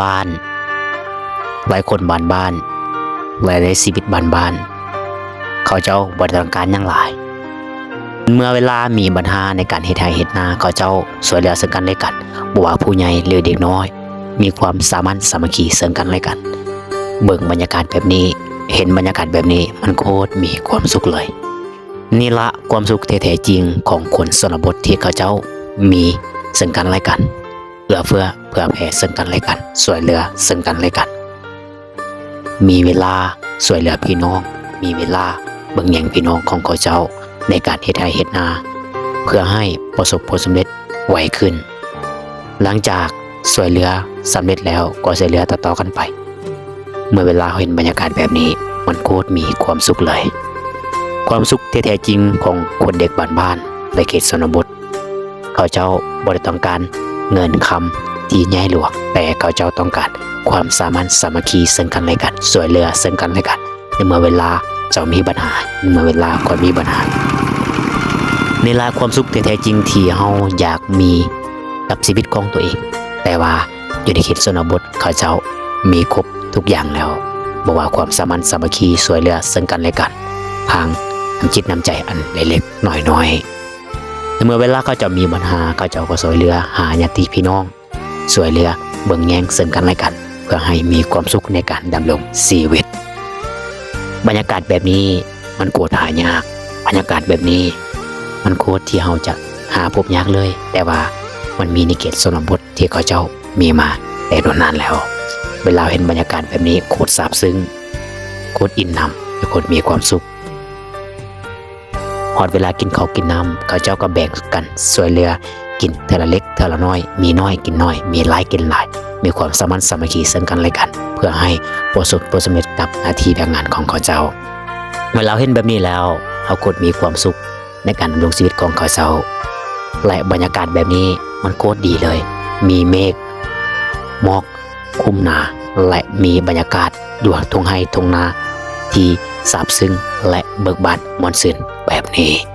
ບ້ານໆ ໄວ້ຄົນບ້ານໆ ໄວ້ໃນຊີວິດບ້ານໆ ເຂົາເຈົ້າບໍ່ໄດ້ຕ້ອງການຫຍັງຫຼາຍ. ເມື່ອເວລາມີບັນຫາໃນການເຮັດໄຮ່ເຮັດນາ ເຂົາເຈົ້າຊ່ວຍເຫຼືອເຊິ່ງກັນແລະກັນ, ບໍ່ວ່າຜູ້ໃຫຍ່ ຫຼື ເດັກນ້ອຍ ມີຄວາມສາມັນສາມັກຄີເຊິ່ງກັນແລະກັນ. ເບິ່ງບັນຍາກາດແບບນີ້, ເຫັນບັນຍາກາດແບບນີ້, ມັນໂຄດມີຄວາມສຸກເລີຍ. ນີ້ລະຄວາມສຸກທີ່ແທ້ຈິງຂອງຄົນຊົນນະບົດທີ່ເຂົາເຈົ້າມີເຊິ່ງກັນແລະກັນ, ເອື້ອເຟື້ອເຜື່ອແຜ່ເຊິ່ງກັນແລະກັນ, ຊ່ວຍເຫຼືອເຊິ່ງກັນແລະກັນ. ມີເວລາຊ່ວຍເຫຼືອພີ່ນ້ອງ, ມີເວລາເບິ່ງແຍງພີ່ນ້ອງຂອງເຂົາເຈົ້າໃນການເຮັດໄຮ່ເຮັດນາ ເພື່ອໃຫ້ປະສົບຜົນສຳເລັດໄວຂຶ້ນ. ຫຼັງຈາກຊ່ວຍເຫຼືອສຳເລັດແລ້ວ ກໍຊ່ວຍເຫຼືອຕໍ່ໆກັນໄປ. ເມື່ອເວລາເຮົາເຫັນບັນຍາກາດແບບນີ້ ມັນໂຄດມີຄວາມສຸກເລີຍ. ຄວາມສຸກທີ່ແທ້ຈິງຂອງຄົນເດັກບ້ານໆ ແລະ ເຂດຊົນນະບົດ ເຂົາເຈົ້າບໍ່ໄດ້ຕ້ອງການເງິນຄຳທີ່ໃຫຍ່ຫຼວງ, ແຕ່ເຂົາເຈົ້າຕ້ອງການຄວາມສາມັນສາມັກຄີເຊິ່ງກັນແລະກັນ, ຊ່ວຍເຫຼືອເຊິ່ງກັນແລະກັນ ໃນເມື່ອເວລາເຈົ້າມີບັນຫາ, ໃນເມື່ອເວລາຂ້ອຍມີບັນຫາ. ນີ້ລະຄວາມສຸກທີ່ແທ້ຈິງທີ່ເຮົາຢາກມີກັບຊີວິດຂອງຕົວເອງ, ແຕ່ວ່າຢູ່ໃນເຂດຊົນນະບົດເຂົາເຈົ້າມີຄົບທຸກຢ່າງແລ້ວ, ບໍ່ວ່າຄວາມສາມັນສາມັກຄີ ຊ່ວຍເຫຼືອເຊິ່ງກັນແລະກັນ ທາງນ້ຳຈິດນ້ຳໃຈອັນເລັກໆນ້ອຍໆ. ໃນເມື່ອເວລາເຂົາເຈົ້າມີບັນຫາ, ເຂົາເຈົ້າກໍຊ່ວຍເຫຼືອຫາຍາດຕິພີ່ນ້ອງ, ຊ່ວຍເຫຼືອເບິ່ງແຍງເຊິ່ງກັນແລະກັນ ເພື່ອໃຫ້ມີຄວາມສຸກໃນການດຳລົງຊີວິດ. ບັນຍາກາດແບບນີ້ມັນໂຄດຫາຍາກ, ບັນຍາກາດແບບນີ້ມັນໂຄດທີ່ເຮົາຈະຫາພົບຍາກເລີຍ, ແຕ່ວ່າມັນມີໃນເຂດຊົນນະບົດທີ່ເຂົາເຈົ້າມີມາແຕ່ດົນນານແລ້ວ. ເວລາເຫັນບັນຍາກາດແບບນີ້ໂຄດຊາບຊຶ້ງ, ໂຄດອີ່ນໜຳ ແລະ ໂຄດມີຄວາມສຸກ. ຮອດເວລາກິນເຂົ້າກິນນ້ຳ, ເຂົາເຈົ້າກໍແບ່ງກັນຊ່ວຍເຫຼືອກິນເທື່ອລະເລັກເທື່ອລະນ້ອຍ, ມີໜ້ອຍກິນໜ້ອຍ, ມີຫຼາຍກິນຫຼາຍ, ມີຄວາມສາມັນສາມັກຄີເຊິ່ງກັນແລະກັນ ເພື່ອໃຫ້ປະສົບຜົນສຳເລັດກັບໜ້າທີ່ວຽກງານຂອງເຂົາເຈົ້າ. ເມື່ອເຮົາເຫັນແບບນີ້ແລ້ວ, ເຮົາໂຄດມີຄວາມສຸກໃນການດຳລົງຊີວິດຂອງເຂົາເຈົ້າ. ແລະ ບັນຍາກາດແບບນີ້ມັນໂຄດດີເລີຍ, ມີເມກ ໝອກ ຄຸມໜາ ແລະ ມີບັນຍາກາດຢູ່ທົ່ງໄຮ່ທົ່ງນາທີ່ຊາບຊຶ້ງ ແລະ ເບີກບານມ່ວນຊື່ນແບບນີ້.